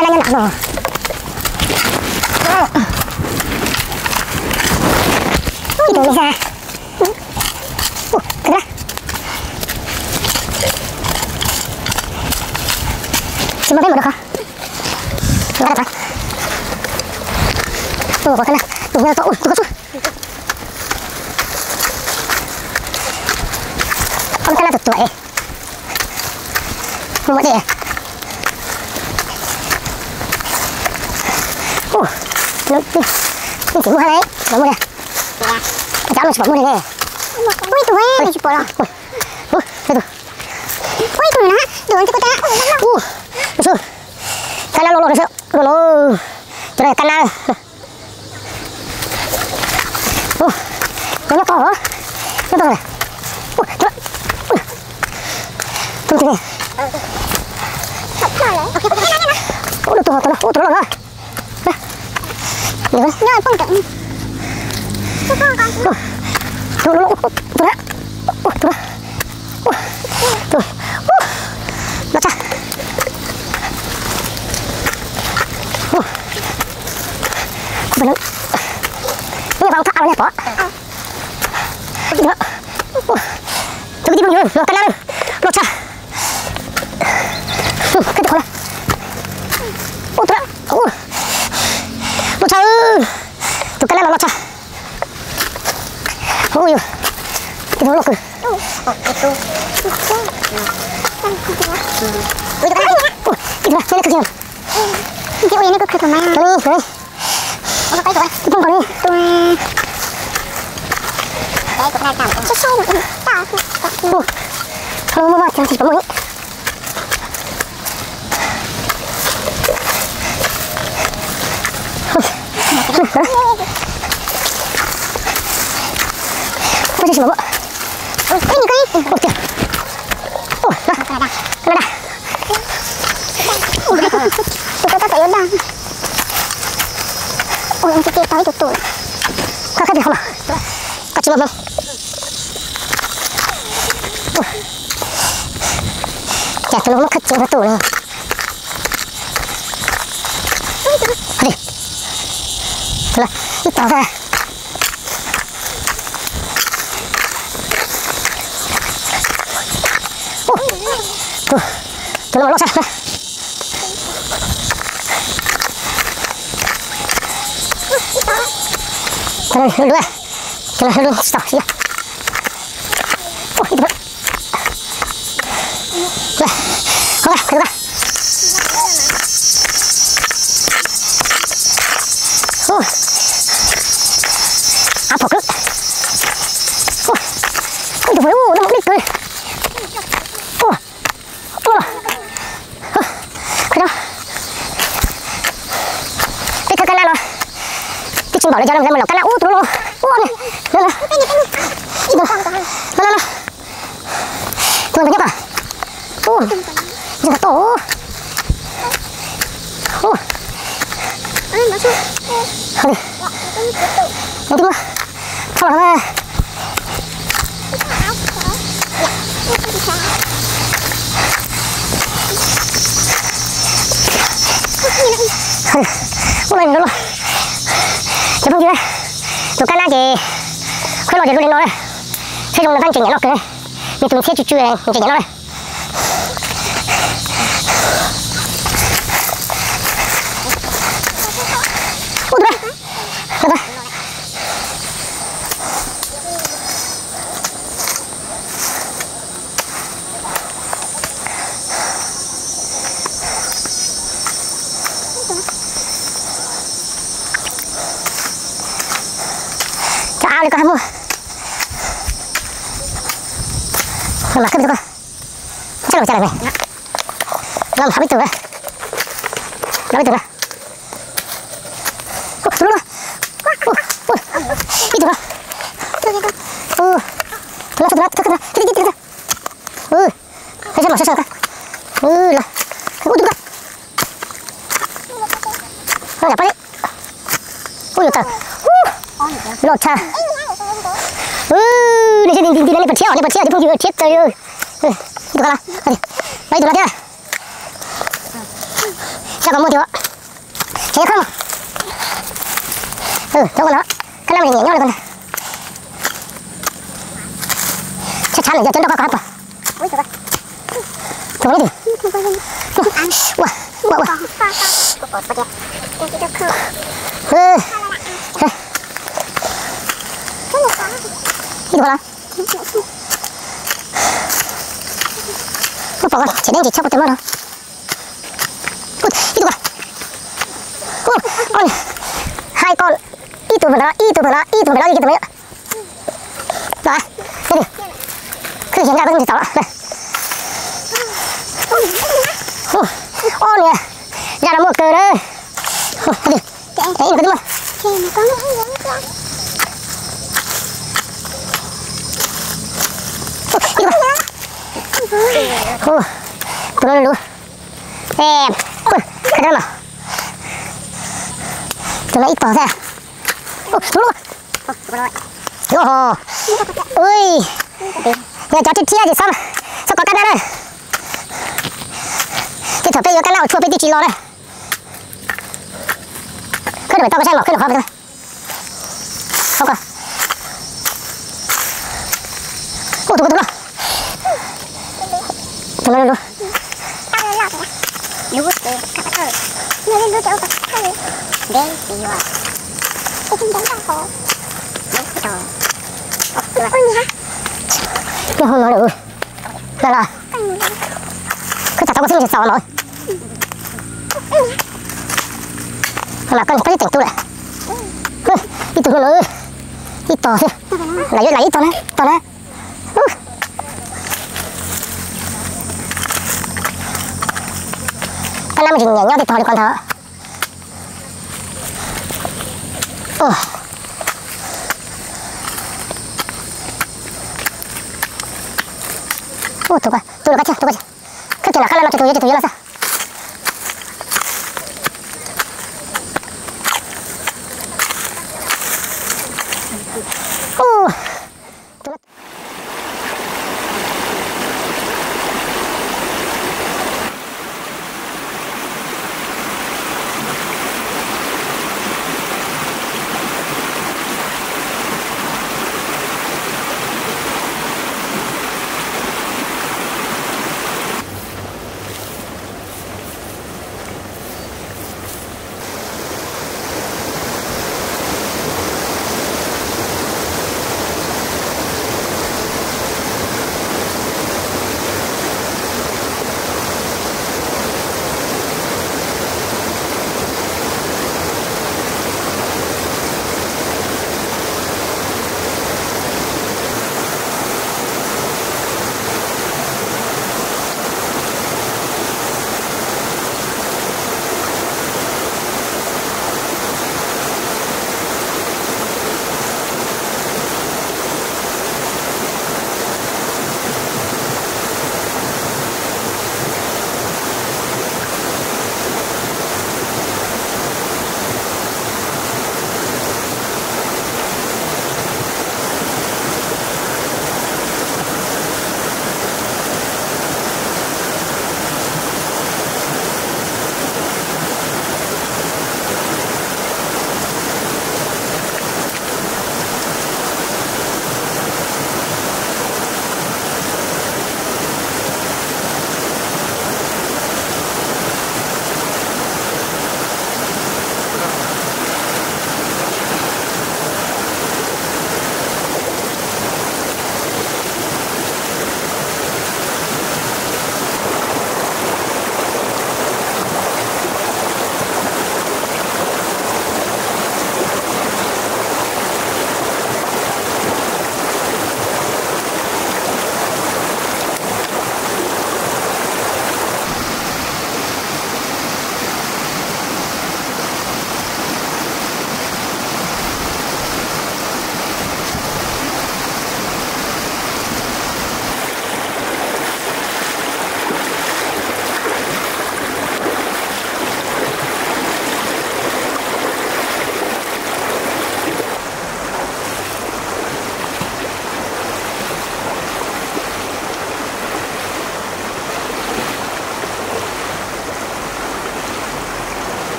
Nyob nyob nram no. Ib tug me xwb. Ua, kawg na. Tsis muaj peb mus rau qhov. Ua, qhov na. Tus nyob tod, ua, tus koj tsuj. Ob lub kab lab tuaj tuaj es. Mus ua dej. Ua, yeej tsis muaj hab ne, tsis pom muaj li. Cov no tsis pom muaj li ne. Ua ib tug tsis pom los. Ua ib tug na, tus ko ta. Ua, kab lab loj loj no, cov no kab lab. Ua, nyob tod, nyob tod. Ua, tus, tus, ua, tus, tus, ua, tus loj na. Tus, tus, tus, tus, tus, tus, tus, loj tshaj. Ua, ua, ua, tus kwv tij phooj ywg, no kab lab loj tshaj. Kab tij qhov lawm. Ua, tus loj, ua, loj tshaj, tus kab lab no loj tshaj. Ua, yus, tus loj kawg. Ua, tus loj, tus loj kawg. Tus loj, tus loj. Tus loj, tus loj. Ua, qhov no muaj mas tsis pom muaj li. Ua, tsis pom muaj. Ua, tiag. Ua, na, na, na. Ua, tus ko tau yuav dag. Ua, tus ko tau ib tug tus. Koj khawb pem qhov mas. Koj tsis muaj hmoov. Cas tus no muab khawb tsis muaj tus li. Tus no ib tog xwb. Tus, tus no mas loj tshaj. Tus no hlub hlub, tus no hlub hlub tsis tau siab. Av phom kawg. Tus no mus deb kawg. Ua, ua, peb thawb kab lab no, twb tsis npaum li cov no, lawv mus lawm kab lab ub tus no, ua, no, no, no, no, tus no ntawm nyob ko, ua, ntawm to, ua, ua, twb muab tho los. Ua, cov phooj ywg, tus kab lab ces khuab los ces luaj li no, thiab zoo no tab ntses nyiam loj kawg, nws tus ntxhiab tsw tsw ntses nyiam loj na. Ua, tus na, tus na. Cov av li koj hab muaj. Los mas khawb peb tug ko. Ntsaj los cas lawm me. Los mas hab peb tug. Los peb tug na. Tus no, tus no, ib tug no. Tus no, tus no, tus no, tus no. Ua, sab mas sab sab ko. Ua, los. Ua, tus ko. Ua, yus tawm. Ua, loj tshaj. Ua, nej saib nti nti no nej puas rhiab, nej puas rhiab cov phooj ywg, rhiab tawm. Ib tug ko los. Los ib tug no thiab. Xyov puas muaj tiag. Ces yog koj mus. Cov no, koj nab nyiam nyob li ko ntag. Tshab tshab nws yog cov nroj koj koj hab puas. Tus no twg. Ua ua ua. Ib tug los. Ub, pom koj tseem deev tsis tshab kuv tus no los. Ib tug ko. Ub, ob, hai con. Ib tug pem no, ib tug pem no, ib tug pem no, ib tug pem no. Los, kwj yees nqa peb tsis txaus los. Ob niag, zaj no muaj kawg na. Ib nws twb muaj. Tus no lus. Tus no ib tog xwb. Tus no. Ui, yog cov thiab thiab ces txhob, txhob kov kab nab na. Tej thaum peb yuav kab nab ua tshuaj peb twb tsis los na. Khawb rau pem toj koj saib mas khawb rau qhov pem toj. Ua tus ko tus no. Tus no lus. Nyob hauv no lawm. Los los. Koj tsam tau koj xwb tsis txaus mas. Mas koj niag pab ib teem tu lawm. Ib tug no, ib tog xwb. Lam yuav lam ib tog na, tog na. Koj nab me ntsis nyiam nyob tej tog li ko ntag. Tus ko, tus no koj thiab, tus ko thiab. Koj tus no koj no, tus no yog tus yuav los xwb.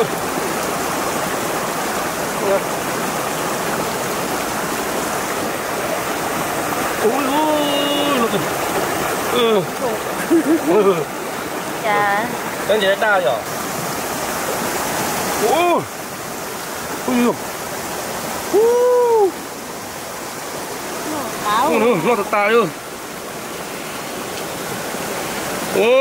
Ua, ua, ua, noj tas tas li. Ua.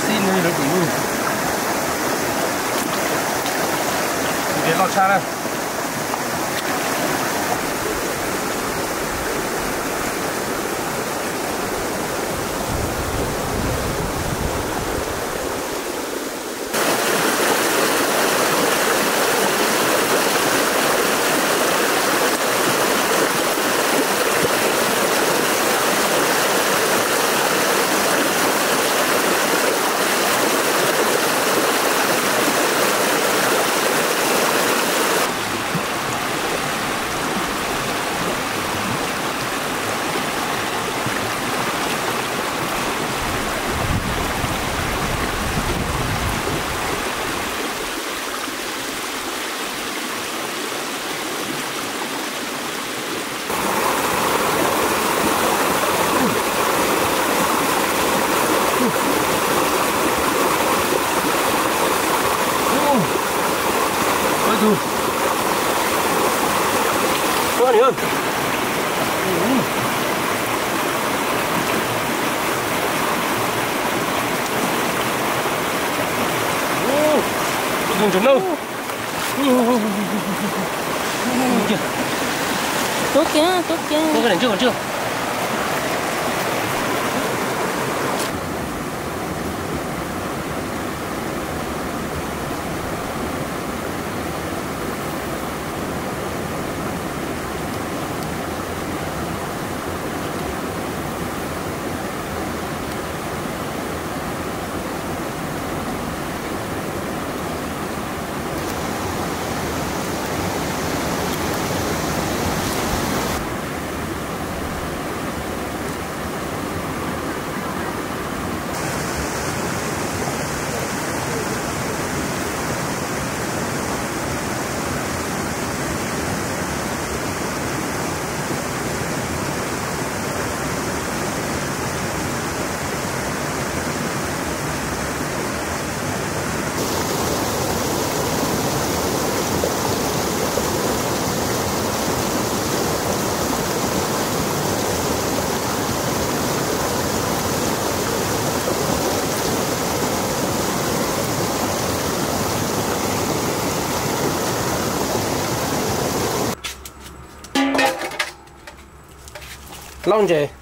Xib no lawv dim lub, loj tshaj na. Tuav kiag, tuav kiag. Laub ntses.